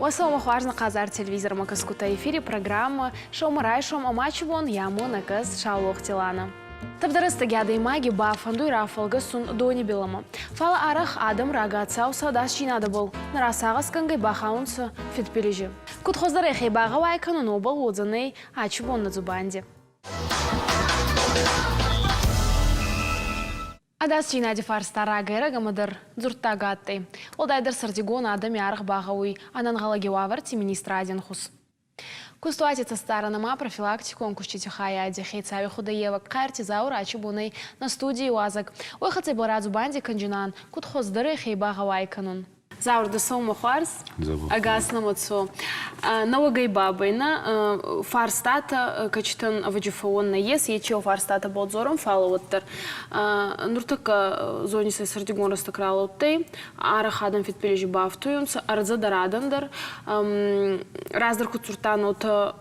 Уӕ хуарз хъазар телевизормӕ кӕсгутӕ, эфири программӕ «Сӕумӕрайсом» ӕма чибон ямонӕг ӕз Саулохти Лана. Тӕвдӕрӕстӕги адӕймаги бафӕндуй рафӕлгӕсун дони билӕмӕ. Фал арӕх адӕм рагацау сӕ ӕдасдзийнадӕбӕл нӕ расагъӕсгӕнгӕй бахаунцӕ фидбилизи. Куд хуӕздӕр ӕхе багъӕуай кӕнун, уобӕл уодзӕнӕй ачибон нӕ дзубанди. Ӕдасдзийнади фарста рагӕй-рагӕмӕ дӕр дзурддаг адтӕй. Уӕлдайдӕр сӕрдигон адӕми аргъ багъӕуй ӕнӕнгъӕлӕги уавӕрти министради ӕнхус. Кустуати цӕстдарӕн ӕма профилактикон кустити хайади хецауи худӕййевӕг Хъӕрти Заур ачи бонӕй нӕ студийи уазӕг. Уой хӕццӕ ба радзубанди кӕнджинан, куд хуӕздӕр ӕхе багъӕуай кӕнун. Заур, дӕ сӕумӕ хуарз. Ӕгас нӕмӕ цо. Нӕуӕгӕй бабӕй нӕ фарстатӕ кӕчитӕн ӕвӕджи фӕуон нӕййес, ечи фарстатӕ бодзорӕн, фал уӕддӕр. Нуртӕккӕ зони сӕ сӕрдигон рӕстӕг ралӕудтӕй, арӕх адӕм фидбилизи бафтуйунцӕ, ӕрдзӕ дӕр адӕм дӕр. Раздӕр куд дзурдтан, уотӕ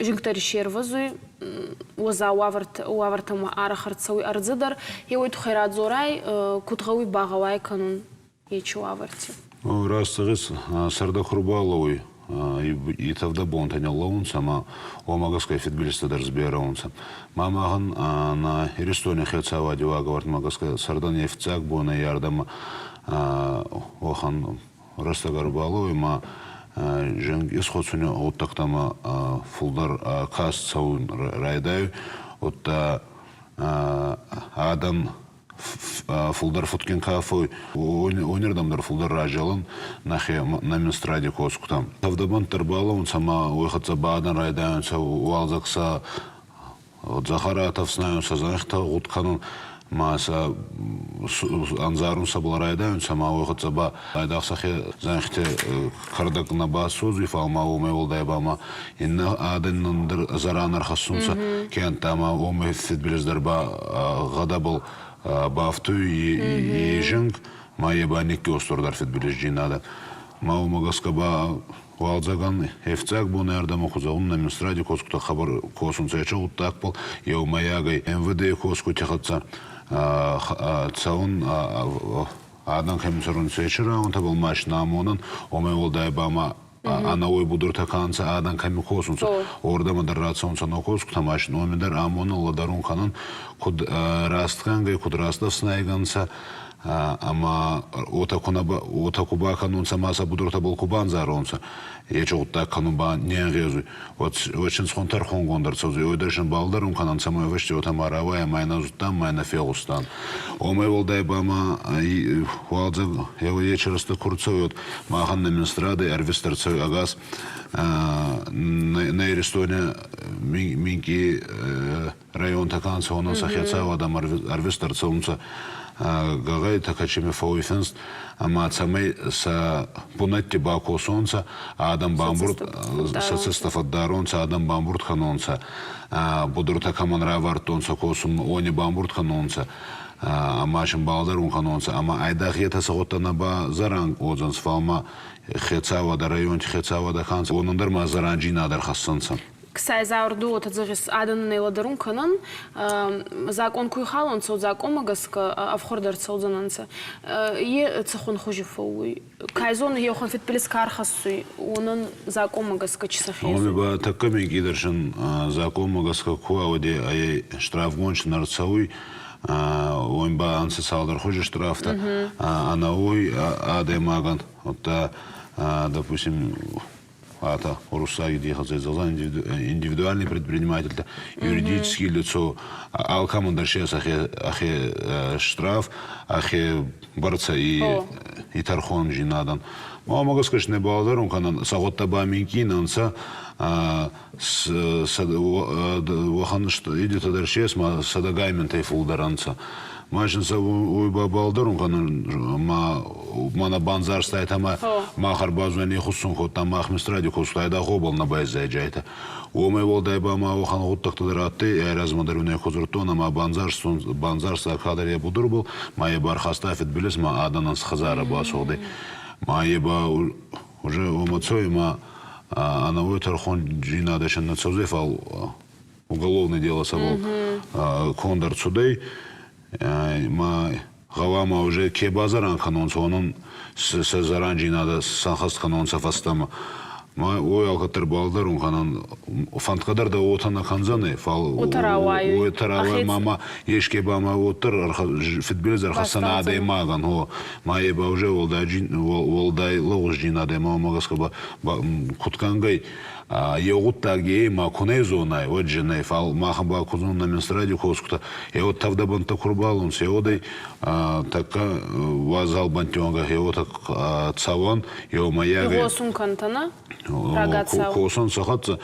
зингтӕ исервӕзуй, уӕззау уавӕртӕмӕ арӕх ӕрцӕуй ӕрдзӕ дӕр. Еуей туххӕй радзорай, куд гъӕуй багъӕуай кӕнун ечи уавӕрти? Раст зӕгъис, сӕрдӕ хурбалӕуй, и тӕвдӕ бонтӕ не ллӕунцӕ ӕма уомӕ гӕсгӕ фидбилизтӕ дӕр сберӕ унцӕ. Ма махӕн нӕ Иристони хецауади уагӕвӕрдмӕ гӕсгӕ сӕрдӕн е фиццаг бонӕй ардӕмӕ уӕхӕн рӕстӕг ӕрбалӕуй ӕма зӕнг исхуӕцуни гъуддӕгтӕмӕ фулдӕр каст цӕун райдайуй, удта адӕм фулдӕр фудгин ка фӕууй, уонирдӕм дӕр фулдӕр разелӕн нӕхе нӕ министради косгутӕ. Тӕвдӕбӕнттӕ ӕрбалӕунцӕ ӕма уой хӕццӕ ба адӕн райдайунцӕ уалдзӕг сӕ дзӕхӕратӕ ӕфснайунцӕ, зӕнхтӕ гъуд кӕнун ма сӕ ӕндзарун сӕбӕл райдайунцӕ ӕма уой хӕццӕ ба айдагъ сӕхе зӕнхти кӕрдӕг нӕ басодзуй, фал ма уомӕй уӕлдай ба ма иннӕ адӕнӕн дӕр зӕран ӕрхӕссунцӕ, кенӕдта ма уомӕй фидбилиздӕр ба гъӕдӕбӕл бафтуй и зинг, ма е ба никки устурдӕр фидбилизджийнадӕ. Ма уомӕ гӕсгӕ ба уалдзӕгӕн ефцаг бон ӕрдӕмӕ хузӕун на министради косгутӕ хабар косунцӕ ечи гъуддагбӕл еумӕйагӕй МВД-й косгути хӕццӕ цӕун адӕн кӕми цӕрунцӕ, ечи рауӕнтӕбӕл машинӕ амонӕн, уомӕй уӕлдай ба ма ӕнӕуой будуртӕ ка нцӕ, адӕн кӕми косунцӕ, уордӕмӕ дӕр рацӕунцӕ нӕ косгутӕ машинӕ, уоми дӕр амонӕн, лӕдӕрун кӕнӕн, куд растгӕнгӕй, куд раст ӕфснайгӕ нцӕ, ӕма уотӕ ку нӕ уотӕ ку бакӕнунцӕ ма сӕ будуртӕбӕл ку бандзаронцӕ, ечи гъуддаг кӕнун ба не нгъезуй. Уӕд син тӕрхонгонд ӕрцӕудзӕй, уой дӕр син балдӕрун кӕнӕн, цӕмӕй ӕвӕсти уотӕ ма рауайа, ма нӕ зудтан, ма нӕ фегъустан. Уомӕй уӕлдай ба ма уалдзӕг еу ечи рӕстӕг ку рцӕуй, уӕд махӕн нӕ министрадӕй ӕрвист ӕрцӕуй ӕгас нӕ Иристони минкъий районтӕ ка нцӕ, уонӕн сӕ хецауадӕмӕ ӕрвист ӕрцӕунцӕ гӕгъӕдитӕ кӕчими фӕууй финст, ӕма цӕмӕй сӕ бунӕтти бакосонцӕ, адӕм бамбурд сӕ цӕстӕ фӕддаронцӕ, адӕм бамбурд кӕнонцӕ, будуртӕ кӕмӕн равардтонцӕ косун, уони бамбурд кӕнонцӕ ӕма син балдӕрун кӕнонцӕ, ӕма айдагъ етӕ сӕ гъудтӕ нӕ ба зӕран уодзӕнцӕ, фал ма хецауадӕ, районти хецауадӕ ка нцӕ, уонӕн дӕр ма зӕранджийнадӕ ӕрхӕссӕнцӕ. Ксай заурду уотӕ зӕгъис, адӕнӕн лӕдӕрун кӕнӕн, закъон ку ихалонцӕ, закъонмӕ гӕсгӕ ӕфхуӕрд ӕрцӕудзӕнӕнцӕ. Е цӕхуӕн хузи фӕууй? Кай зоны, еухан фидбилиз ка ӕрхӕссуй, уонӕн закъонмӕ гӕсгӕ чи сӕ хезуй? Уоми ба тӕккӕ минкъийдӕр син закъонмӕ гӕсгӕ ку ауӕде ӕй штрафгонд нӕ рцӕуй, уоми ба ӕнцӕ цалдӕр хузи штрафтӕ. Ӕнӕуой адӕймагӕн, удта, допустим, это уруссаг индивидуальный предприниматель, юридическое лицо, алкӕмӕн дӕр ес ӕхе штраф, ӕхе бӕрцӕ и тӕрхонджийнадӕн. Ма гӕсгӕ не балӕдӕрун кӕнӕн, сӕ гъудтӕ ба минкъий нӕ нцӕ, уӕхӕн идетӕ дӕр ес, ма сӕдӕгай минтӕй фулдӕр ӕнцӕ. Ма син сӕ уой ба балдӕрун кӕнун, ма мӕнӕ бандзарстайтӕ ма мах ӕрбадзуӕни хуссун кодта, мах мистради косгӕй гъобал нӕ байзайджайтӕ. Уомӕй уӕлдай ба ма уӕхӕн гъуддӕгтӕ дӕр адтӕй, ӕ размӕ дӕр уни кудзурдтон ӕма бандзарста кадӕр е будурбӕл, ма е бархаста фидбилиз, ма адӕнӕн хӕдзарӕ басугъдӕй. Ма е ба уже уомӕ цой, ма ӕнӕуой тӕрхонджийнадӕ син нӕ цӕудзӕй, фал уголовное дело сӕбӕл конд ӕрцудӕй. Ма Гъӕуама уже ке базарӕн кӕнонцӕ, уонӕн сӕ зӕранджийнадӕ сӕнхӕст кӕнонцӕ фӕстӕмӕ. Ма уой алкӕддӕр балдӕрун кӕнӕн, фӕндгӕ дӕр дӕ уотӕ нӕ кӕндзӕнӕй, фал уотӕ рауайуй. Уотӕ рауайуй, ма ма еске ба ма уоддӕр фидбилиз ӕрхӕссӕн адӕймагӕн, гъо. Ма е ба уже уӕлдай лӕгъузджин адӕймаг, уомӕ гӕсгӕ ба куд кӕнгӕй, еу гъуддаг е ма ку нӕ зонай, уӕд же нӕ, фал махӕн ба ку зонӕ Минстради косгутӕ, еуӕд тӕвдӕ бӕнттӕ ку рбалунцӕ, еуӕдӕй тӕккӕ уазал бӕнтти уӕнгӕ еуӕтӕ цӕуӕн, еумӕйагӕй. Игъосун кӕнтӕ, нӕ? Рагацау. Косун сӕ хӕццӕ.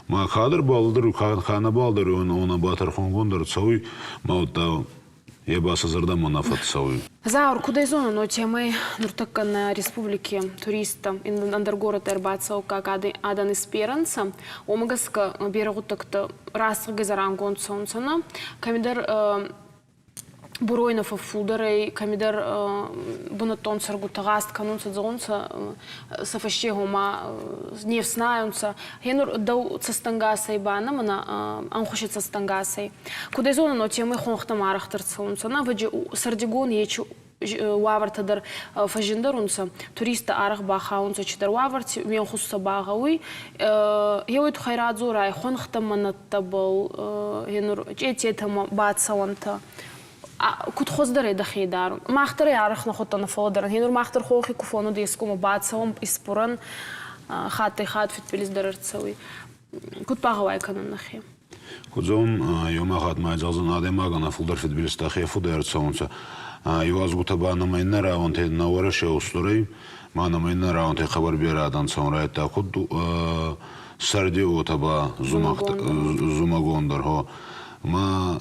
Ма кадр балдӕр, ка нӕ балдӕр, она ба тӕрхонгонд ӕрцӕуй, ма удта е ба сӕ зӕрдӕмӕ нӕ фӕццӕуй. Заур, куд ӕй зонӕн, уотемӕй нуртӕккӕ нӕ республики туристтӕ ӕндӕр горӕттӕ ӕрбацӕуггаг адӕн исберӕнцӕ. Уомӕ гӕсгӕ берӕ гъуддӕгтӕ рӕстӕги зӕрангонд цӕунцӕ нӕ. Кӕмидӕр буройнӕ фӕффулдӕр ӕй, кӕмидӕр бунӕттон цӕргутӕ гъаст кӕнунцӕ, зӕгъунцӕ, сӕ фӕсте гъома не фснайунцӕ. Гъенур дӕу цӕстӕнгасӕй ба нӕ мӕнӕ ӕнхуси цӕстӕнгасӕй. Куд ӕй зонӕн, уотемӕй хуӕнхтӕмӕ арӕхдӕр цӕунцӕ. Нӕ, ӕвӕдзи, сӕрдигон ечи уавӕртӕ дӕр фӕззиндӕр унцӕ. Туристтӕ арӕх бахаунцӕ чидӕр уавӕрти, уе нхус сӕ багъӕуй. Еуей туххӕй радзорай хуӕнхтӕмӕ нӕдтӕбӕл, гъенур чъететӕмӕ бацӕуӕнтӕ. Куд хуӕздӕр ӕй дӕхе дарун? Мах дӕр ӕй арӕх нӕ хуӕдтӕ нӕ фӕллӕдӕрӕн. Гъенур мах дӕр хонхи ку фӕннуд ескумӕ бацӕуӕн, испурӕн, хаттӕй-хатт фидбилиз дӕр ӕрцӕуй. Куд багъӕуай кӕнӕн нӕхе? Куд зӕгъун, еума хатт ма зӕгъдзӕн адӕймагӕн фулдӕр фидбилизтӕ хе фудӕй ӕрцӕунцӕ. Иуазгутӕ ба нӕмӕ иннӕ рауӕнтӕй нӕ Уӕрӕсе устурӕй, ма нӕмӕ иннӕ рауӕнтӕй хъӕбӕр берӕ адӕн цӕун райдӕдта. Куд сӕрди, уотӕ ба зумӕгон дӕр. Ма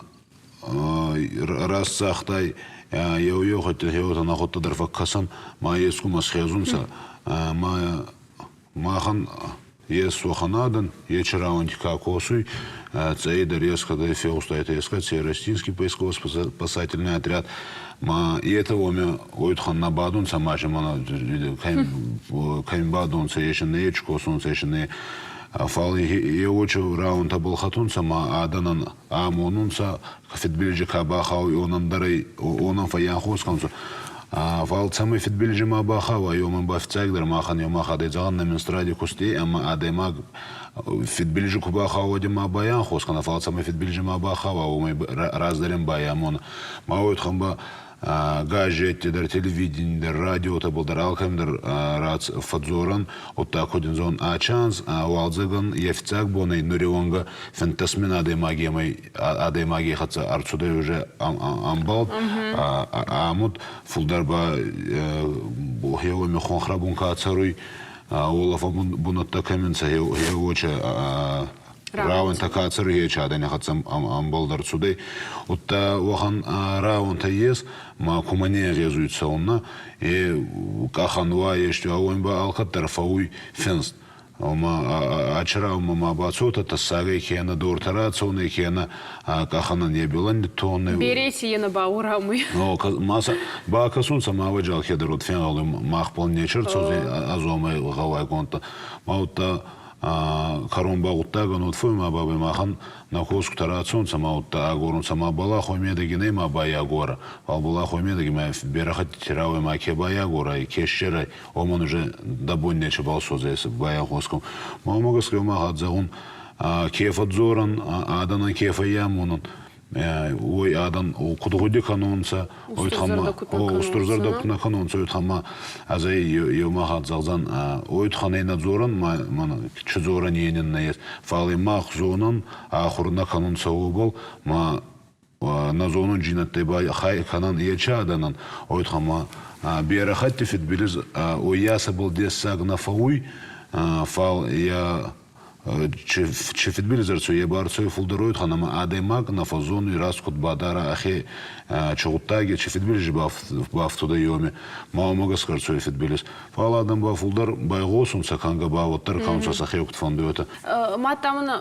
раст загътай, еу-еу хатти хеуотӕ нӕхуӕдтӕ дӕр фӕккӕсӕн, ма ескумӕ схезунцӕ, ма махӕн ес уӕхӕн адӕн, ечи рауӕнти ка косуй, цӕйдӕр ескӕдӕй фегъустайтӕ ескӕд Северостинский поисково-спасательный отряд, ма етӕ уоми уой туххӕн нӕ бадунцӕ, ма мана кӕми бадунцӕ, ечи нӕ ечи косунцӕ, ечи нӕ. Фал еуочи рауӕнтӕбӕл хӕтунцӕ ма адӕнӕн амонунцӕ, фидбилизи ка бахауй, онӕн дӕр ӕй онӕн фӕййанхос кӕнунцӕ. Фал цӕмӕй фидбилизи ма бахауа, уомӕн ба фиццагдӕр махӕн еума хадӕй на Минстради кусти ӕма адӕймаг фидбилизи ку бахауа, ма байанхос кӕна, фал цӕмӕй фидбилизи ма бахауа, уомӕй раздӕрӕн байамона. Ма уой туххӕн ба газетти дӕр, телевидении дӕр, радиотӕбӕл дӕр алкӕм дӕр фӕдздзорӕн, удта куд ӕнзон ӕ уалдзӕгӕн е фиццаг бонӕй нуриуӕнгӕ 15 мин адӕймагемӕй адӕймаги хӕццӕ ӕрцудӕй уже ӕмбалд амуд фулдӕр ба хеуоми хонхрӕбун ка цӕруй, уолӕфӕ бунӕттӕ кӕми нцӕ, хеуоче рауӕнтӕ ка цӕруй, хечи адӕни хӕццӕ ӕмбалд ӕрцудӕй. Удта уӕхӕн рауӕнтӕ ес, ма кумӕ не гъезуй цӕуннӕ, е къахӕн уа, ести уа, уоми ба алкӕддӕр фӕууй финст. Ома ачараумӕ ма бацотӕ тӕссагӕй кенӕ дортӕ рацӕунӕй кенӕ къахӕнӕн е билӕн ниттонӕй. Берети е бауорамуй. Но маса бакӕсунцӕ ма вӕджал хедарот фенгъӕлуй мах пол не черцози азомӕй гъӕуайгондтӕ. Ма удта кӕрон ба гъуддагӕн уод ма бабӕй махӕн нӕ косгутӕ рацӕунцӕ ма удта агорунцӕ ма балахой медӕги нӕ ма байагора. Фал балахой медӕги ма берӕ хӕттити рауӕй ма ке байагорай, ке ссерай, омон уже дабон нечебал содзӕй байагъоском. Ма уымӕ гӕсгӕ ма хатт зӕгъун, ке фӕдздзорӕн, адӕнӕн ке фӕййамонӕн, уой адӕн куд гъуди кӕнонцӕ, устурзӕрдӕ куд нӕ кӕнонцӕ, уой туххӕн ӕз ӕй еума хатт зӕгъдзӕн, уой туххӕн ӕй нӕ дзорӕн, ма чи дзорӕн енин нӕ ес, фал мах зонӕн, ахур нӕ кӕнунцӕ уобӕл, ма нӕ зонунджийнӕдтӕй ба хай кӕнӕн ечи адӕнӕн, уой туххӕн ма берӕ хатти фидбилиз уоййасӕбӕл дессаг нӕ фӕууй, фал е чи фидбилиз ӕрцӕуй, е ба ӕрцӕуй фулдӕр уой туххӕн, ӕма адӕймаг нӕ фӕззонуй раст куд бадара ӕхе чи гъуддаги, чи фидбилизи бафтудӕй уоми, ма уомӕ гӕсгӕ ӕрцӕуй фидбилиз. Фал адӕм ба фулдӕр байгъосунцӕ, кӕнгӕ ба уӕддӕр кӕнунцӕ сӕхе куд фӕндуй, уотӕ. Мадта мӕнӕ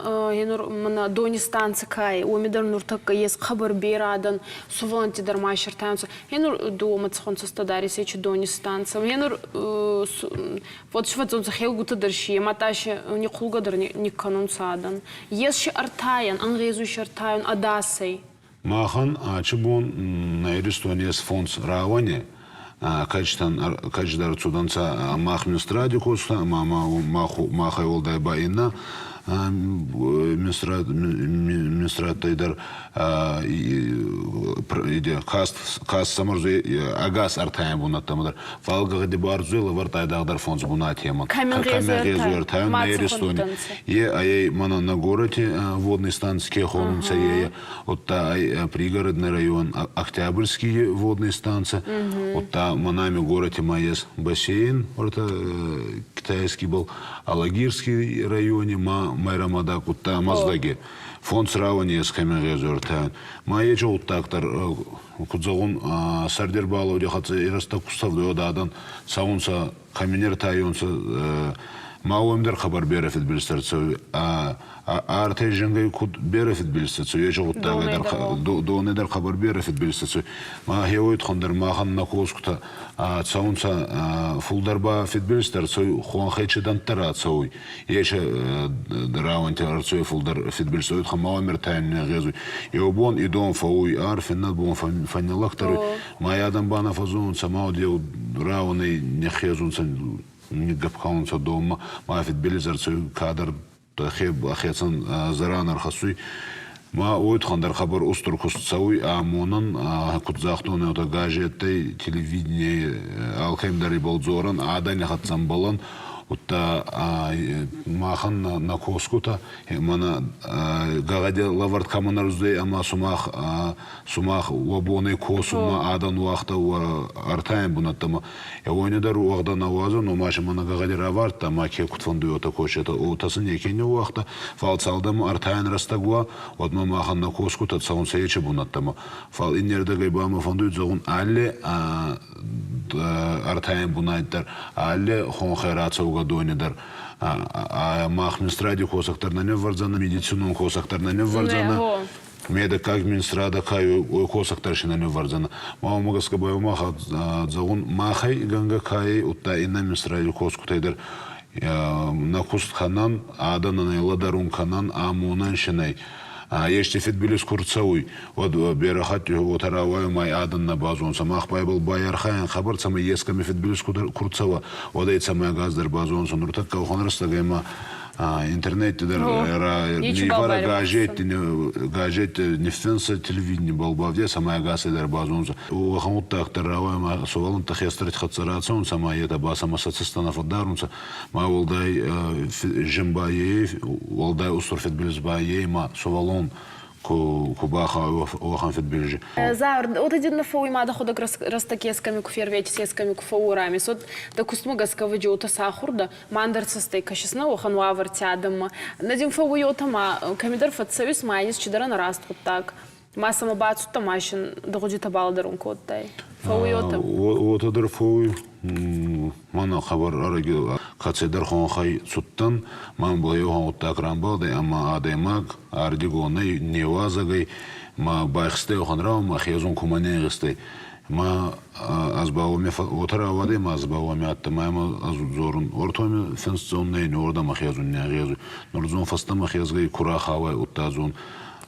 мӕнӕ дони станци ка ӕй, уоми дӕр нуртӕккӕ ес хъӕбӕр берӕ адӕн, сувӕллӕнтти дӕр ма исӕртайунцӕ. Гъенур дуомӕ цӕхуӕн цӕстӕдарис ечи дони станцӕ. Гъенур вот сфӕдзонцӕ хелгутӕ дӕр си, мадта си нихъулгӕ дӕр никкӕнунцӕ адӕн. Ес си ӕртайӕн, ӕнгъезуй си ӕртайун ӕдасӕй. Махӕн ачи бон нӕ Иристони ес фондз рауӕни, кӕдтӕн кӕддӕр цудӕнцӕ мах министради косгутӕ ӕма махӕй уӕлдай ба иннӕ министрадтӕй дӕр каст цӕмӕрзуй ӕгас ӕртӕйӕн бунӕттӕмӕ дӕр. Фал гъӕди бардзуй лӕвӕрд айдагъдӕр фондз бунатемӕ. Кӕми нӕ Иристони. Е ӕй мӕнӕ нӕ горӕти водный станци ке хонунцӕ, е удта ӕй пригородный район Октябрьский водная станция, удта мӕнӕ горӕти ма ес бассейн, ортӕ китайский был, Алагирский районе ма Майрамадак, удта Мӕздӕги. Фондз рауӕни ес кӕми гъезортӕ. Ма ечи гъуддаг дӕр, куд зӕгъун, сӕрдер балауди хӕццӕ ирӕстӕг куставдуйод адӕн цӕунцӕ каминертайонцӕ ма уом дӕр хъӕбӕр берӕ фидбилизтӕ цӕуй. Артӕй зӕнгӕй куд берӕ фидбилизтӕ цӕуй, ечи гъуддагӕй дӕр донӕй дӕр хъӕбӕр берӕ фидбилизтӕ цӕуй. Ма хеуой туххӕн дӕр махӕн нӕ косгутӕ цӕунцӕ фулдӕр ба фидбилизтӕ ӕрцӕуй, хуӕнхӕй чидӕнттӕ рацӕуй. Ечи рауӕнти ӕрцӕуй фулдӕр фидбилизтӕ, уой туххӕн ма уоми ӕртӕйӕн не гъезуй. Еу бон и дон фӕууй арф, иннӕ бон фӕнниллӕгдӕр уй. Ма адӕм ба нӕ фӕззонунцӕ, ма еу рауӕнӕй ниххезунцӕ, ниггӕпп кӕнунцӕ донмӕ, ма фидбилиз ӕрцӕуй кадӕр хецӕн зӕран ӕрхӕссуй. Ма уой туххӕн дӕр хъӕбӕр устур куст цӕуй амонӕн, куд загътон, уотӕ газеттӕй, телевиденийӕй алкӕм дӕр ибӕл дзорӕн, адӕни хӕццӕ ӕмбӕлӕн, удта махӕн нӕ косгутӕ мӕнӕ гӕгъӕди лӕвӕрд кӕмӕн ӕрцудӕй ӕма сумах уӕ бонӕй косунмӕ адӕн уагъта уӕ ӕртӕйӕн бунӕттӕмӕ. Уони дӕр уӕгъдӕ нӕ уадзун, ома си мӕнӕ гӕгъӕди равардта, ма ке куд фӕндуй, уотӕ косетӕ. Уотӕ син неке ниууагъта, фал цалдӕмӕ ӕртӕйӕн рӕстӕг уа, уӕдмӕ махӕн нӕ косгутӕ цӕунцӕ ечи бунӕттӕмӕ. Фал иннердӕгӕй ба мӕ фӕндуй зӕгъун, алли ӕртӕйӕн бунат дӕр, алли хонхӕй рацӕугӕ дони дӕр мах министради косӕг дӕр нӕ ниввӕрдзӕнӕ, медицинон косӕг дӕр нӕ ниввӕрдзӕнӕ. Медӕггаг министрадӕ ка уой косӕг дӕр си нӕ ниввӕрдзӕнӕ. Ма уомӕ гӕсгӕ ба мах зӕгъун, махӕй гӕнгӕ ка ӕй, удта иннӕ министради косгутӕй дӕр нӕ куст кӕнӕн, адӕнӕн ӕй лӕдӕрун кӕнӕн, амонӕн си нӕй. Ести фидбилиз ку рцӕуй, уӕд берӕ хатти уотӕ рауайуй, ма адӕн нӕ базонунцӕ. Мах ба ибӕл байархайӕн хабар, цӕмӕй ескӕми фидбилиз ку рцӕуа, уӕд ӕй цӕмӕй ӕгасдӕр базонунцӕ. Нуртӕккӕ уӕхӕн рӕстӕг ӕма интернетти дӕр нивӕрӕ газетти газетти ниффинсӕ телевидени бал бавдесӕ ӕма ӕгасӕй дӕр базонунцӕ. Уӕхӕн гъуддаг дӕр рауайа ӕма сувӕллӕнттӕ хестӕрти хӕццӕ рацӕунцӕ ӕма етӕ ба сӕмӕ сӕ цӕстӕ нӕ фӕддарунцӕ. Ма уӕлдай зин ба е, уӕлдай устур фидбилиз ба е ма сувӕллон ку бахауй уӕхӕн фидбилизи. Заур, вот один на фоуй ма дӕхуӕдӕг рӕстӕг ескӕми ку ферветис, ескӕми ку фӕууорамис, вот дӕ кустмӕ гӕсгӕ вӕджиотӕ сахур дӕ, ма ӕндӕр цӕстӕй кӕсис нӕ уӕхӕн уавӕрти адӕммӕ. Надим фӕууй уотӕ ма кӕмидӕр фӕццӕуис, ма ес чидӕр ӕнӕраст гъуддаг. Ма сӕмӕ бацудтӕ ма син дӕ гъудитӕбӕл дарун кодтай. Фӕууй уотӕ? Уотӕ дӕр фӕууй. Мӕнӕ хъӕбӕр ӕрӕги кӕцидӕр хонхӕй цудтӕн, мӕн ба еу гъуддаг рамбалдӕй ӕма адӕймаг ардигонӕй не уазӕгӕй ма байхстӕй уӕхӕн рауӕн ма хезун кумӕ не гъистӕй. Ма ӕз ба уоми уотӕ рауадӕй, ма ӕз ба уоми адтӕн, ма имӕ ӕз дзорун, ортоми финстдзон нӕй, нуордӕмӕ хезун не гъезуй. Нур дзон фӕстӕмӕ хезгӕй ку рахауай, удта дзон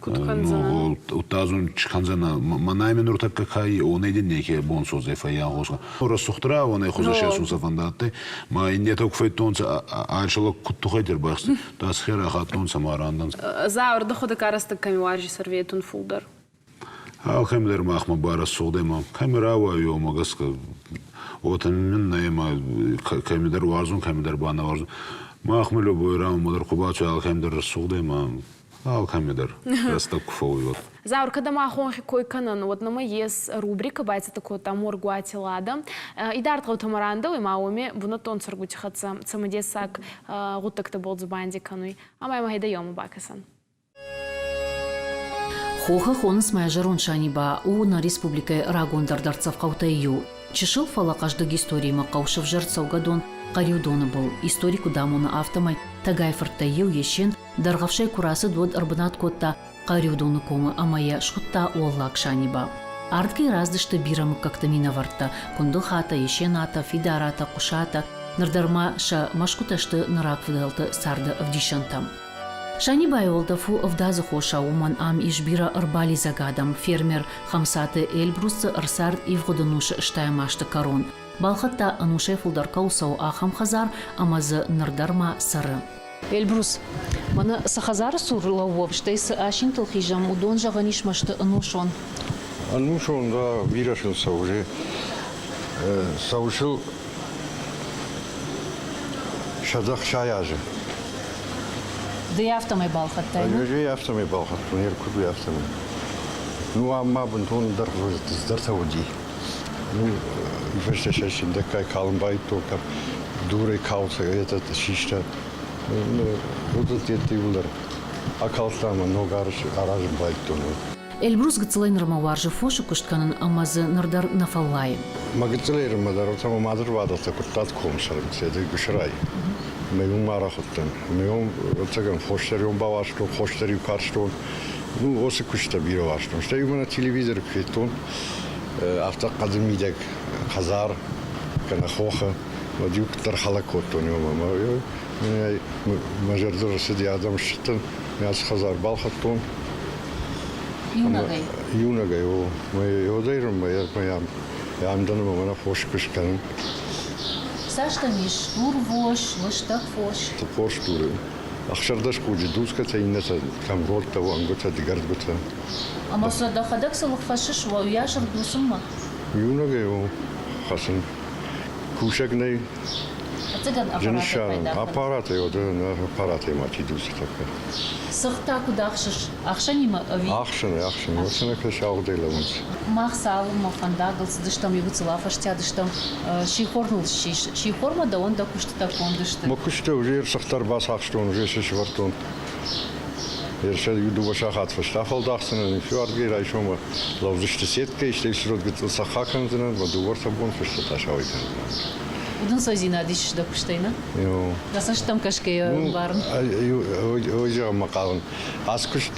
удта дзон кӕндзӕнӕ мӕнӕй ми нуртӕккӕ ка и, уонӕй дин неке бон содзӕй фӕййагъосгӕ. Рӕсугъд рауӕнӕй хузӕ сесунцӕ фӕндадтӕй, ма иннетӕ ку федтонцӕ, ачалак куд тухӕй ӕрбахст, дасхе рахаттонцӕ ма рандӕнцӕ. Заур, дӕхуӕдӕг арӕзтӕг кӕми уарзис ӕрветун фулдӕр? Алкӕм дӕр махмӕ барӕсугъд ӕма кӕми рауайуй, уомӕ гӕсгӕ уотӕ мин нӕ ӕма кӕмидӕр уарзун, кӕмидӕр ба нӕ уарзун. Махмӕ любой рауӕнмӕ дӕр ку бацуй, алкӕм дӕр рӕсугъд ӕма алкӕми дӕр рӕстӕг ку фӕууй, уӕд. Заур, кӕд ӕма хонхи кой кӕнӕн, уӕд нӕмӕ ес рубрикӕ байцӕттӕ кодта Моргуати Лада. Идард гъӕутӕмӕ рандӕуй ма уоми бунӕттон цӕргути хӕццӕ цӕмӕдессаг гъуддӕгтӕбӕл дзубанди кӕнуй. Ӕма имӕ гьӕйдӕ еумӕ бакӕсӕн. Хохы хонынц мӕ зӕронд Саниба у нӕ республикӕйы рагондӕр дӕрддзӕф хъӕутӕй иу. Чысыл, фӕлӕ хъӕздыг историимӕ хъӕу сӕвзӕрд цӕугӕдон Хъӕриудоны был. Истори куыд амоны, афтӕмӕй Тӕгайы-фырттӕй иу Есен Дӕргъӕвсӕй куы рацыд, уӕд ӕрбынат кодта Хъӕриудоны комы ӕмӕ йӕ схуыдта Уӕллаг Саниба. Ардыгӕй раздысты бирӕ мыггӕгты минӕвӕрттӕ Куындыхатӕ, Есенатӕ, Фидаратӕ, Хъуысатӕ. Ныр дӕр ма сӕ мӕсгуытӕ сты нӕ рагфыдӕлты царды ӕвдисӕнтӕ. Санибайы уӕлдӕф у ӕвдадзы хосау, уымӕн ам ис бирӕ ӕрбалидзӕг адӕм. Фермер Хӕмцаты Эльбрус дзы ӕрцард ивгъуыд ӕнусы стайӕм азты кӕрон. Балхӕдта ӕнусӕй фылдӕр кӕуыл цӕуы, ахӕм хӕдзар ӕмӕ дзы ныр дӕр ма цӕры. Эльбрус, мӕнӕ цы хӕдзары цур лӕууӕм, стӕй цы асинтыл хизӕм, уыдон зӕгъӕн ис ма сты ӕнусон. Ӕнусон, да, бирӕ сыл цӕуы. Цӕуы сыл 160 азы. Ды афтӕмӕй балхӕдтай? Ӕз афтӕмӕй балхӕдтон, ӕркуырдтой афтӕмӕй. Ну, ам ма бынтон ӕндӕр цыдӕртӕ уыди. Ну, фӕстӕ сӕ сындӕггай калын байдыдтон, кӕм дурӕй калд этот систа. Ну, уыдон иууылдӕр акалдта ӕмӕ ног аразын байдыдтон. Эльбрус гыццылӕй нырмӕ уарзы фосы куыст кӕнын ӕмӕ дзы ныр дӕр нӕ фӕллайы. Мӕ гыццылӕй нырмӕ дӕр ӕмӕ мады рвадӕлтӕ куырттат комы цӕрынц, Гуысырайы. Мӕ уым арӕх уыдтӕн. Мӕ уым, ӕцӕгӕн, фос дӕр уым бауарзтон, хос дӕр-иу карстон. Ну, уыцы куысттӕ бирӕ уарзтон. Стӕй мӕнӕ телевизоры куы федтон, афтӕ хъӕды мидӕг хӕдзар кӕнӕ хохы, уӕд-иу куыддӕр хӕлӕг кодтон уымӕ. Мӕ зӕрдыл ӕрцыди, адӕм ссыдтӕн, ацы хӕдзар балхӕдтон. Иунӕгӕй? Иунӕгӕй, о. Мӕ йодӕй мӕ ам дӕн ӕмӕ мӕнӕ фос куыст кӕнын. Цас дӕм ис стурвос, лыстӕг фос? Фос дуры. 16 хъуджы дуцгӕтӕ, иннӕтӕ кӕмгордтӕ, уӕнгуытӕ, дыгӕрдгуытӕ. Ӕмӕ сӕ дӕхӕдӕг цы лыг хӕссыс, уыйас ӕрдуцынмӕ? Иунӕгӕй у хӕцын. Кусӕг нӕй. Ӕцӕгӕн аппаратӕй пайда кӕныс? Аппаратӕй, аппаратӕй ма чи дуцы тӕккӕ. Цыхт та куыд ахсыс? Ӕхсӕнимӕ ӕви? Ӕхсӕнӕй, ӕхсӕнӕй. Уыцы кӕс ауыгъдӕй лӕууынц. Мах цалынмӕ фӕндагыл цыдыстӕм, иугуыцыл афӕстиат стӕм, сихор ныл ссис. Сихормӕ дӕуӕн дӕ куыстытӕ конд сты? Мӕ куыстытӕ уже ӕрцыхтӕ ӕрбацахстон, уже сӕ сӕвӕрдтон. Ерсӕ иу-дыууӕ сахат фӕстӕ фӕлдахдзынӕн, фиуардгӕй райсомы лӕудзысты сеткӕй, стӕй сырод гыццыл цӕхх акӕндзынӕн, мӕ дыууӕ-ӕртӕ бон фӕстӕ та сауӕй кӕндзынӕн. Уыдон цойдзинад ис дӕ куыстӕй, нӕ? Дӕ цӕстӕм кӕсгӕйӕ ӕмбарын. Ой, зӕгъын мӕ хъавын. Ацы куыст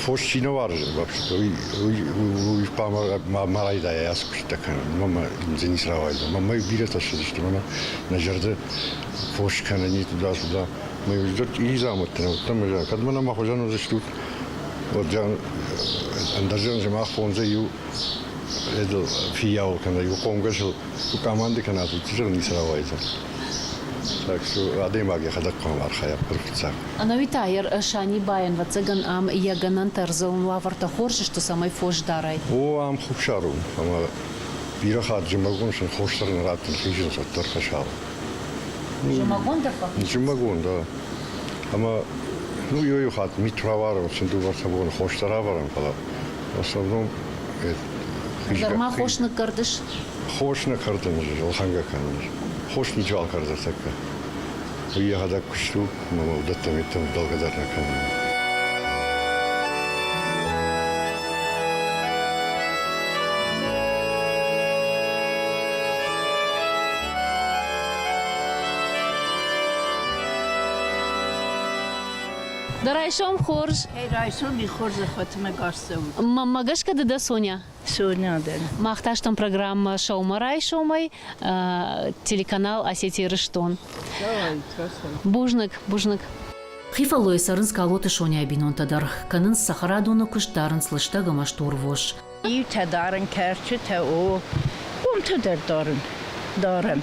фос чи нӕ уарзы, вообще уый хъуамӕ ма райдайа ацы куысттӕ кӕнын. Мӕ дзы ницы рауайдзӕн. Мӕ бирӕтӕ ссыдысты, мӕнӕ нӕ зӕрды фос кӕнын туда-сюда. Мӕ чъиридзаумӕттӕ уыдтӕн, кӕд мӕ нӕ хуызӕн уыдзыстут, уӕд ӕндӕр зӕгъын сымах фондзӕй иу фиййауыл кӕнӕ иу хъомгӕсыл куы къаманды кӕнат, уый зӕгъын ницы рауайдзӕн. Так что адӕймаг йӕхӕдӕг хъуамӕ архайа фыццаг. Ӕнӕуи та Санибайӕн, ӕвӕццӕгӕн, ам йӕ гӕнӕнтӕ ӕрдзон уавӕртӕ хорз сты, цӕмӕй фос дарай. О, ам хуссар у, ӕмӕ бирӕ хатт зымӕгон сын хос дӕр нӕ раттын, хизынц уӕддӕр фӕсал. Зымӕгон дӕр фӕхизынц? Зымӕгон, да. Ӕмӕ ну, иу хатт мит равӕрӕм, сын дыууӕ-ӕртӕ боны хос дӕр равӕрӕм, фӕлӕ в основном Нырма хос ныккӕрдыс? Хос нӕ кӕрдын, ӕлхӕнгӕ кӕнын. Хос ничиуал кӕрды тӕккӕ. Уый йӕхӕдӕг куыст у, ӕмӕ мӕ уыдӕттӕм йеддӕмӕ вдӕлгӕ дӕр нӕ кӕнын. Дӕ райсом хорз. Райсоми хорз ӕххуысмӕ гас цӕут. Мӕнмӕ гӕсгӕ ды дӕ Соня? Соня дӕн. Мах та стӕм программӕ «Сӕумӕрайсомӕй», телеканал «Осетия Ирыстон». Бузныг, бузныг. Хи фӕллойы цӕрынц Калоты Соняйы бинонтӕ дӕр. Кӕнынц цӕхӕрадоны куыст, дарынц лыстӕг ӕмӕ стурвос. Иутӕ дарын кӕрчытӕ, о, хъомтӕ дӕр дарын, дарӕм.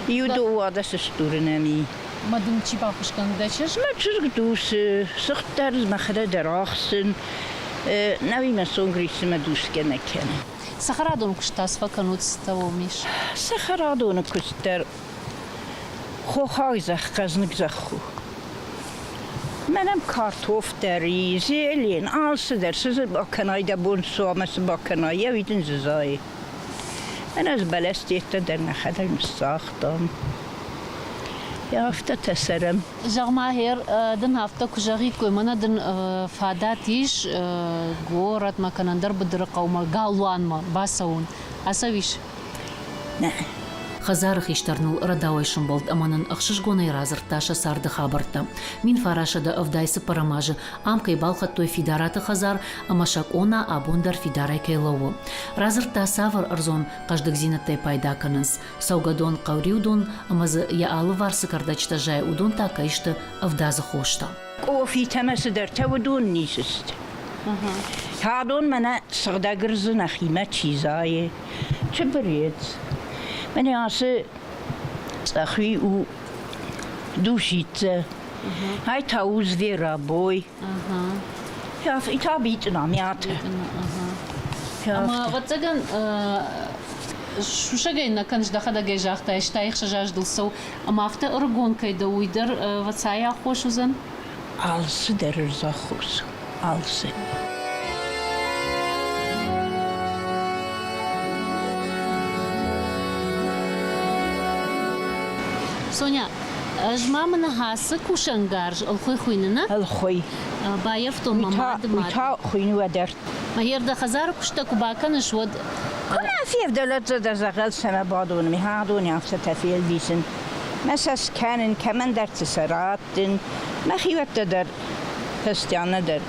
Иу дыууадӕс стурынӕн и. Ма дын чи баххуыс кӕны дӕ чызг? Мӕ чызг дусы, сыгъд дӕр мӕхӕдӕг дӕр ахсын. Науи мӕ цонг риссы мӕ дусгӕ нӕ кӕны. Цӕхӕрадоны куыст та цы фӕкӕнут, цытӕ уӕм ис? Цӕхӕрадоны куыст дӕр хохаг зӕхх, хъӕзныг зӕхх у. Мӕнӕн картоф дӕр и, зелен, алцыдӕр, цы дзы бакӕнай дӕ бон цы ӕмӕ цы бакӕнай, йӕ уый дын дзы зайы. Мӕнӕ ӕз бӕлӕстӕ дӕр нӕхӕдӕг ныссагътам. Афтӕтӕ цӕрӕм. Зӕгъ-ма, гъер дын афтӕ куы зӕгъиккой, мӕнӕ дын фадат ис горӕтмӕ кӕнӕ ӕндӕр быдыры хъӕумӕ, галуанмӕ бацӕуын. Ацӕуис? Нӕ. Хӕдзары хистӕр ныл рӕдауӕй сӕмбӕлд ӕмӕ нын ӕхсызгонӕй радзырдта сӕ царды хабӕрттӕ. 1970 цыппӕрӕм азы ам кӕй балхӕдтой Фидараты хӕдзар ӕмӕ сӕ къона абон дӕр фидарӕй кӕй лӕууы. Радзырдта, цавӕр ӕрдзон хъӕздыгдзинӕдтӕй пайда кӕнынц. Цӕугӕдон Хъӕуриудон ӕмӕ дзы йӕ алыварс цы кӕрдӕджытӕ зайы, уыдон та кӕй сты ӕвдадзы хостӕ. Къофитӕ мӕ цыдӕртӕ уыдон ницы сты. Адон мӕнӕ сыгъдӕг ӕрдзы нӕхимӕ чи зайы, чи бырец. Мӕнӕ ацы цъӕхуи у душица, ай та у зверобой. И та битъына, мята. Ӕмӕ, ӕвӕццӕгӕн, сусӕгӕй нӕ кӕныс, дӕхӕдӕг ӕй загътай, стай ӕхсӕз аздыл цӕу, ӕмӕ афтӕ ӕрыгон кӕй дӕ, уый дӕр ӕвӕццӕйы аххос уыдзӕн? Алцы дӕр ӕрдзаххос, алцы. Соня, ӕз ма мын ацы кусӕнгарз ӕлхуый хуыйны, нӕ? Ӕлхуый. Баййӕфтон мӕ мады мад. Уый та хуыйны уӕдӕр. Мӕ дӕ хӕдзары куыстӕ куы бакӕныс, уӕд Куы нӕ февдӕлӕд дӕ дзӕгъӕл цӕмӕ бадон, ме хӕдони афтӕтӕ фелвисын. Мӕ сӕ скӕнын, кӕмӕндӕрты сӕ раттын, мӕ хиуӕттӕ дӕр, христианнӕ дӕр.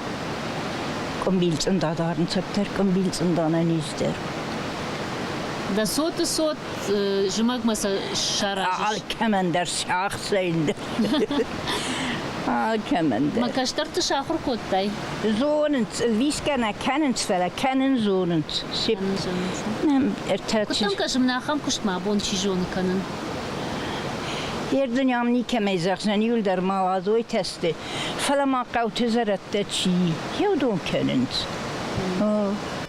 Къуымбил цъында дарынц, ӕддӕр къуымбил цъында нӕ низ дӕр. Дӕ цоты цот зымӕгмӕ сӕ саразыс? Алкӕмӕн дӕр сиахсӕй Алкӕмӕн дӕр. Мӕ кӕстӕрты сахуыр кодтай? Зонынц, висгӕ нӕ кӕнынц, фӕлӕ кӕнын зонынц. Куыд дӕм кӕсы, мын ахӕм куыст мӕ бон чи зоны кӕнын? Ердын ам никӕмӕй зӕгъдзӕн, иуылдӕр ма уадзойтӕ сты, фӕлӕ ма хъӕуты зӕрӕдтӕ чи еудон кӕнынц.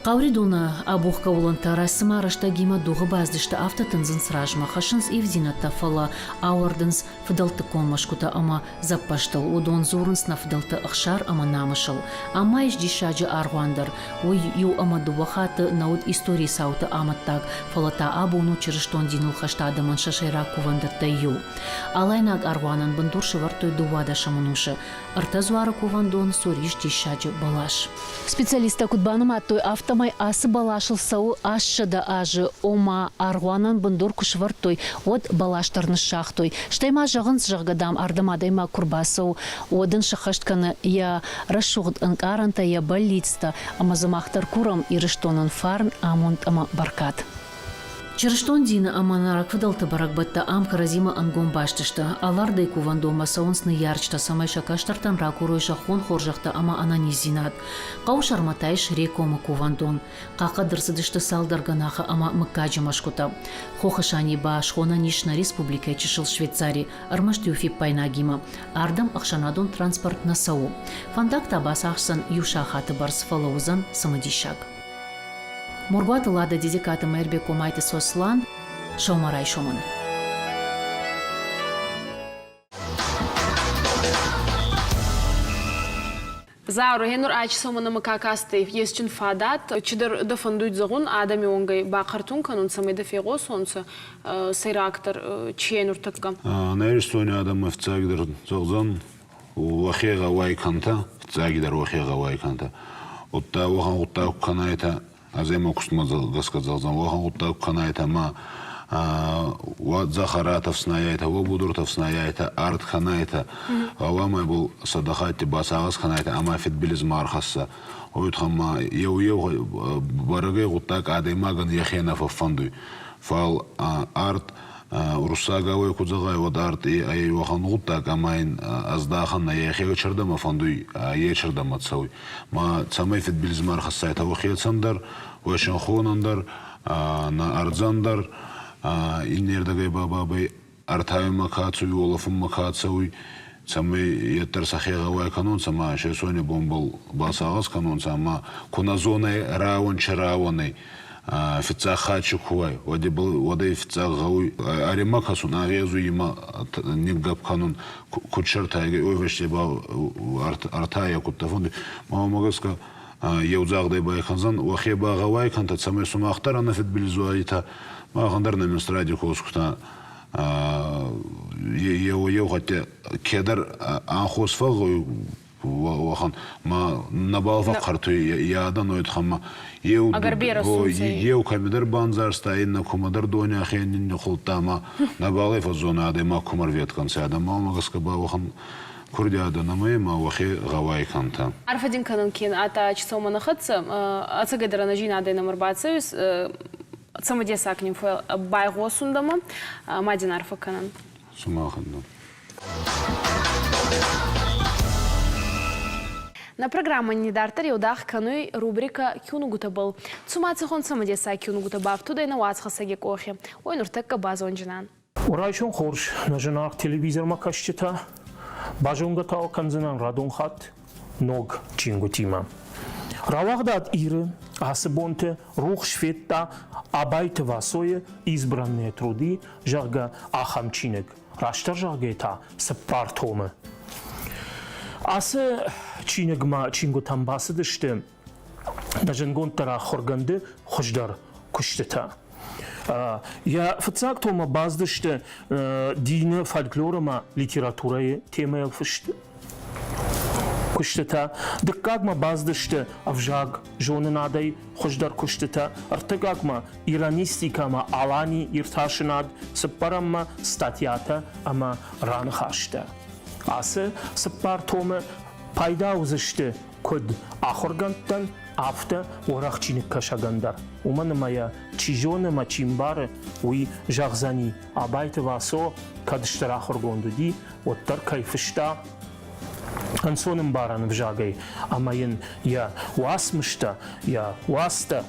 Хъауридоны абухгӕ уылӕнтӕ цыма рӕстӕгимӕ дугъы баздысты, афтӕ тындзынц размӕ, хӕссынц ивдзинӕдтӕ, фӕлӕ ауӕрдынц фыдӕлтыккон мӕсгуытӕ ӕмӕ дзӕппӕзтыл, уыдон дзурынц нӕ фыдӕлты ӕхсар ӕмӕ намысыл. Ам ма ис диссаджы аргъуан дӕр. Уый иу ӕмӕ дыууӕ хатты нӕ уыд историйы цауты амӕттаг, фӕлӕ та абон у чырыстон диныл хӕст адӕмӕн сӕ сӕйраг кувӕндӕттӕй иу. Алайнаг аргъуанӕн бындур сӕвӕрдтой дыууадӕсӕм ӕнусы. Ӕртӕ дзуары кувӕндон цур ис диссаджы бӕлас. Специалисттӕ куыд банымадтой, афтӕмӕй ацы бӕласыл цӕуы 800 азы, ома аргъуанӕн бындур куы сӕвӕрдтой, уӕд бӕлас дӕр ныссагътой. Стӕй ма зӕгъынц, зӕгъгӕ, дам, ардӕм адӕймаг куы рбацӕуы, уӕд ын сӕххӕст кӕны йӕ рӕсугъд ӕнкъарӕнтӕ, йӕ бӕллицтӕ, ӕмӕ дзы мах дӕр курӕм Ирыстонӕн фарн, амонд ӕмӕ бӕркад. Чырыстон дины ӕмӕ нӕ рагфыдӕлты бӕрӕгбӕттӕ ам кӕрӕдзимӕ ӕнгом баст сты. Алардӕй кувӕндонмӕ цӕуынц ныййарджытӕ, цӕмӕй сӕ кӕстӕртӕн ракурой зӕххон хорзӕхтӕ ӕмӕ ӕнӕниздзинад. Хъӕуы сӕрмӕ та ис Рекомы кувӕндон. Хъахъхъӕд ӕрцыдысты цалдӕр гӕнахы ӕмӕ мыггаджы мӕсгуытӕ. Хохы Саниба схонӕн ис нӕ республикӕйы чысыл Швейцари, ӕрмӕст иу фиппаинагимӕ. Ардӕм ӕхсӕнадон транспорт нӕ цӕуы. Фӕндаг та бацахсдзӕн иу сахаты бӕрц, фӕлӕ уыдзӕн цымыдисаг. Моргуаты Лада Дедикаты Мӕирбег Комайты Сослан сӕумӕрайсомӕн. Заур, гъенур ачисомӕн ӕма ка кастӕй, есчин фадат, чидӕр дӕ фӕндуй зӕгъун, адӕми уонгӕй бахъӕртун кӕнун, цӕмӕй дӕ фегъосонцӕ, сӕйрагдӕр чи ӕй нуртӕккӕ? Нӕ Иристони адӕммӕ фиццагдӕр зӕгъдзӕн, уӕхе гъӕуай кӕнтӕ, фиццагидӕр уӕхе гъӕуай кӕнтӕ. Удта уӕхӕн гъуддаг ку кӕнайтӕ, ӕз ӕма кустмӕ гӕсгӕ зӕгъдзӕн, уӕхӕн гъуддаг ку кӕнайтӕ ма уӕ дзӕхӕратӕ ӕфснайайтӕ, уӕ будуртӕ ӕфснайайтӕ, арт кӕнайтӕ, гъӕуама ибӕл сӕдӕ хатти басагъӕс кӕнайтӕ ӕма фидбилиз ма ӕрхӕсса. Уой туххӕн ма еу-еу бӕрӕгӕй гъуддаг адӕймагӕн йӕхе нӕ фӕффӕндуй. Фал арт Уруссагауӕй ку зӕгъай, уӕд арт ӕй уӕхӕн гъуддаг, ӕма ин ӕздӕхӕн нӕ йӕхе чердӕмӕ фӕндуй, е чердӕмӕ цӕуй. Ма цӕмӕй фидбилиз ма ӕрхӕссайтӕ уӕхецӕн дӕр, уӕ синхонӕн дӕр, нӕ ӕрдзӕн дӕр, иннердӕгӕй ба бабӕй ӕртайунмӕ ка цӕуй, уолӕфунмӕ ка цӕуй, цӕмӕй етдӕр сӕхе гъӕуай кӕнонцӕ ма се сони бонбӕл басагъӕс кӕнонцӕ ӕма ку нӕ зонай рауӕн чи рауӕнӕй, фиццаг хатт ку уай, уӕд ӕй фиццаг гъӕуй ӕримӕ кӕсун, ӕгъезуй имӕ ниггӕпп кӕнун, куд сӕртайгӕй, уой фӕсте ба ӕртайӕ кудтӕ фӕндуй. Мамӕ гӕсгӕ еудзагъдӕй байкӕндзӕн, уӕхе багъӕуай кӕнтӕ, цӕмӕй сумах дӕр ӕнӕфидбилиз уайтӕ, махӕн дӕр нӕ министради косгутӕ еу-еу хатт кедӕр анхос фӕгъгъӕуй. Уӕхӕн ма нӕбал фӕхъхъӕртуй йӕ адӕн уой ма еу еу кӕмидӕр бандзарста, иннӕ кумӕдӕр дони ӕхе ниннихъулдта ма нӕбал ӕй фӕззонӕ адӕймаг кумӕ рветкӕнцӕ адӕм уомӕ гӕсгӕ ба уӕхӕн курдиадӕ нӕмӕ ма уӕхе гъӕуай кӕнтӕ. Арфӕ дин кӕнун кен ата чисомӕ нӕ хӕццӕ, ӕцӕгӕйдӕр ӕнӕзийнадӕй нӕм ӕрбацӕуис, цӕмӕдесаг нин байгъосун дӕмӕ, ма дин арфӕ кӕнӕн. Сумахӕн дӕр. Нӕ программӕ идарддӕр еудагъ кӕнуй рубрикӕ «Киунугутӕбӕл». Цума цӕхуӕн цӕмӕдесаг киунугутӕ бафтудӕй нӕ уацхӕссӕги къохи, уой нуртӕккӕ базонджинан. Райсом хорз, нӕ зынаргъ телевизормӕ кӕсджытӕ. Базонгӕ та кӕндзынӕн радон хатт ног чингуытимӕ. Рауагъдад Иры ацы бонты рухс федта Абайты Васойы «Избранные труды», зӕгъгӕ, ахӕм чиныг. Растдӕр зӕгъгӕ та цыппар томы. Ацы чиныгмӕ чингуытӕм бацыдысты нӕ зындгонддӕр ахуыргӕнды хуыздӕр куыстытӕ. Йӕ фыццаг томмӕ бацыдысты дины, фольклор ӕмӕ литературӕйы темӕйыл фыст куыстытӕ. Дыккагмӕ бацыдысты ӕвзаг зонынадӕй хуыздӕр куыстытӕ. Ӕртыккагмӕ иранистикӕ ӕмӕ Алани иртасынад, цыппӕрӕммӕ статьятӕ ӕмӕ раныхӕстӕ. Ацы цыппар томы пайда уыдзысты куыд ахуыргӕндтӕн, афтӕ уӕрӕх чиныгкӕсӕгӕн дӕр. Уымӕн ӕмӕ йӕ чи зоны ӕмӕ чи мбары, уый зӕгъдзӕни, Абайты Васо кӕд стыр ахуыргонд уыди, уӕддӕр кӕй фыста ӕнцонӕмбарӕн ӕвзагӕй ӕмӕ йын йӕ уацмыстӕ, йӕ уацтӕ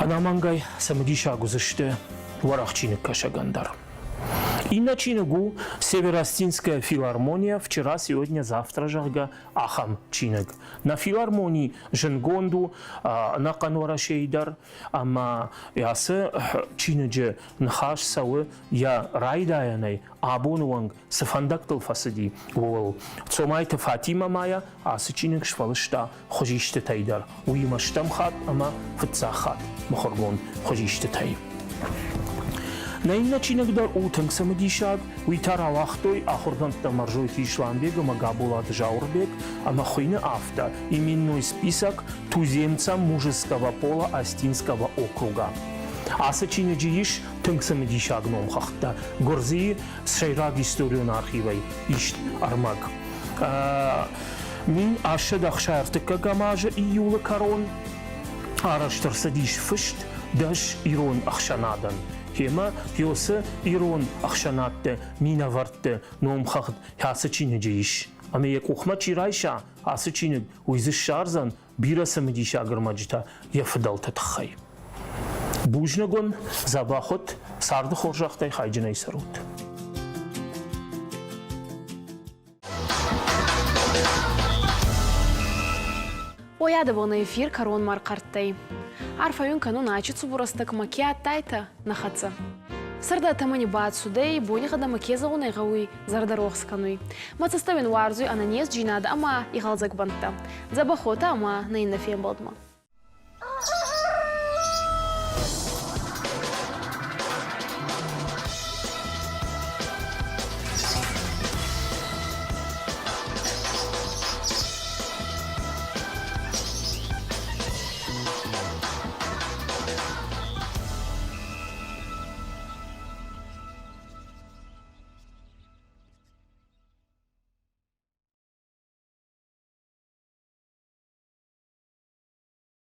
ӕнӕмӕнгӕй цымыдисаг уыдзысты уӕрӕх чиныгкӕсӕгӕн дӕр. Иннӕ чиныг у «Североостинская филармония. Вчера, сегодня, завтра», зӕгъгӕ, ахӕм чиныг. Нӕ филармони зындгонд у ӕнӕхъӕн Уӕрӕсейы дӕр, ӕмӕ ацы чиныджы ныхас цӕуы йӕ райдайӕнӕй абоны онг цы фӕндӕгтыл фӕцыди, ууыл. Цомайты Фатимӕ ма йӕ ацы чиныг сфӕлыста хуызистытӕй дӕр, уыимӕ стӕм хатт ӕмӕ фыццаг хатт мыхуыргонд хуызистытӕй. Нӕ иннӕ чиныг дӕр у тынг цымыдисаг, уый та рауагътой ахуыргӕндтӕ Мӕрзойты Исламбег ӕмӕ Габолаты Зауырбег ӕмӕ хуыйны афтӕ «Именной список туземцам мужеского пола Остинского округа». Ацы чиныджы ис тынг цымыдисаг номхыгъдтӕ Гуырдзыйы сӕйраг историон архивӕй ист ӕрмӕг. 1863 азы июлы кӕрон арӕзт ӕрцыдис фыст дӕс ирон ӕхсӕнадӕн. Темӕ Пьосы ирон ӕхсӕнадты минӕвӕртты номхыгъд кӕцы чиныджы ис. Ӕмӕ йӕ къухмӕ чи райса ацы чиныг, уый дзы ссардзӕн бирӕ цымыдисаг ӕрмӕджытӕ йӕ фыдӕлты тыххӕй. Бузныг уын, дзӕбӕх ут, царды хорзӕхтӕй хайджынӕй цӕрут. Ойадӕбон эфир кӕронмӕ ӕрхъӕрттӕй. Арфӕ уин кӕнун ачи цубурӕстӕгмӕ ке адтайтӕ, нӕ хӕццӕ. Сӕрдӕ тӕмӕни бацудӕй, бонигъӕдӕмӕ ке зӕгъун ӕй гъӕуй, зӕрдӕ рохс кӕнуй. Мӕ цӕстӕ уин уарзуй ӕнӕнездзийнадӕ ӕма игъӕлдзӕг бӕнттӕ. Дзӕбӕх уотӕ ӕма нӕ иннӕ фембӕлдмӕ.